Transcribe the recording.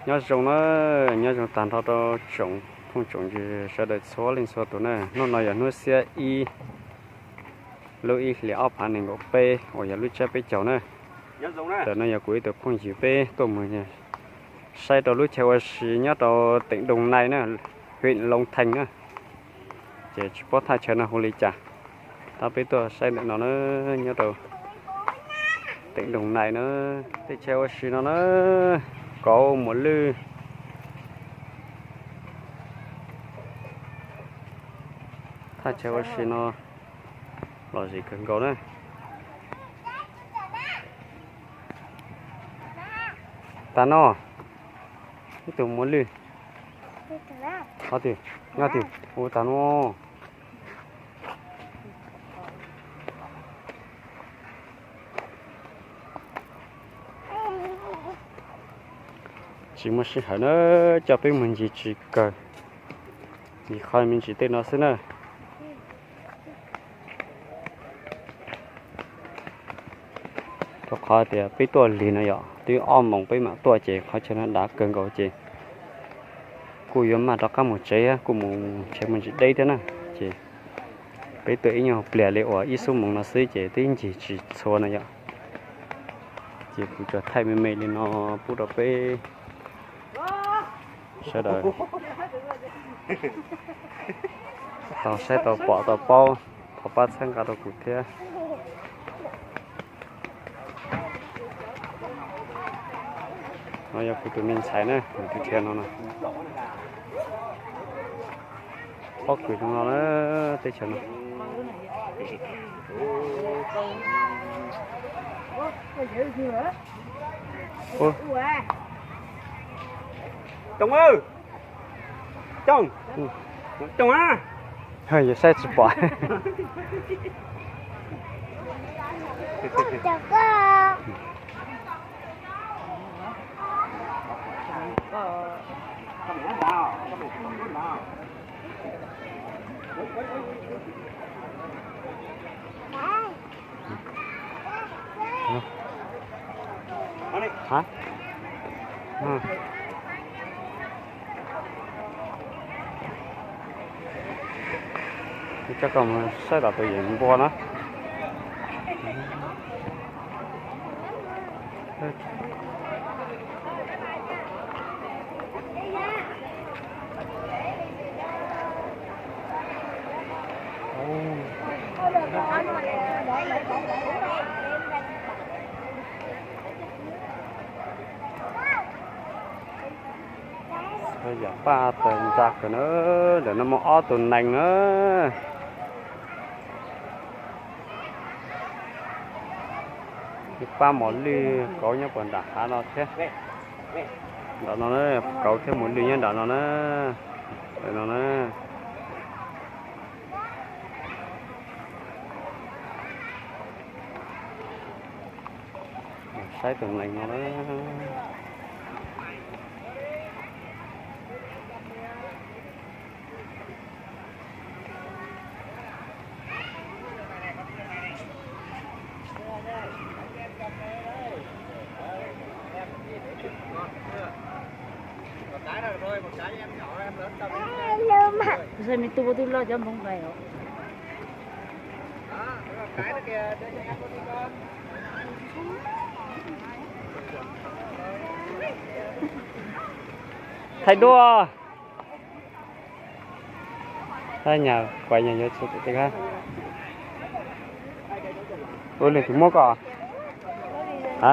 Nyob zoo na, nyob zoo tag nrho rau tsoom phooj tsoom ywg sawv daws txhua leej txhua tus na. Hnub no yog hnub xiab ib lub ib hlis ob phav nees nkaum peb uas yog lub tsiab peb caug na. Ntawm no yog kuv ib tug phooj ywg peb tuaj mus saib rau lub chaw ua si nyob rau teem Doo Nai na, hwm Loos Thees na. Ces tsis paub thaj chaw no hu li cas, tab peb tuaj saib ntawm no na, nyob rau teem Doo Nai na. Tej chaw ua si no na, kauv muas lwj. Thaj chaw ua si no lom zem kawg nkaus na. Tas no, ib tug muas lwj. Ob tug, nyob twg? Ua tas no. Tsis muaj sij hawm na, coj peb mus ncig tsis kawg, ncig qhov me ntsis tej no xwb na. Rau qhov tias peb tuaj lig no yom, twb ob moos peb mam tuaj ces qhov chaw no dav kawg nkaus ces kuj yuav maj rov qab mus tsev, kuj mus tsev mus ntsis deb thiab na. Ces peb tuaj ib nyuag pliag li uas ib xuab moos no xwb ces twb ncig tsis txhua no yom. Ces kuv tsuas thaij me me li no pub rau peb sawv daws tau saib tau pom tau paub, thov pab txhawb nqa rau kuv thiab. No yog kuv tus me ntxhais na, tus dhia no na. Pob kws zoo no na, teb chaws no. Coob, coob, coob a. Yog saib tsis pom. Coj koj mus saib tom tus yawm npua na. Yam paj tawg ntsa kawg na, ntawm no muaj ob tug nees na. Ib pab mos lwj kauv nyob puag nram hav no thiab. Nram no na, kauv thiab mos lwj nyob nram no na. Ntawm no na. Saib tus nees no na. Tus me tub, tub loj cov npoo nqaij os. Thaij duab. Nyas kuv nyas yuav tsis tau. Ua li tus muab koj. Ha,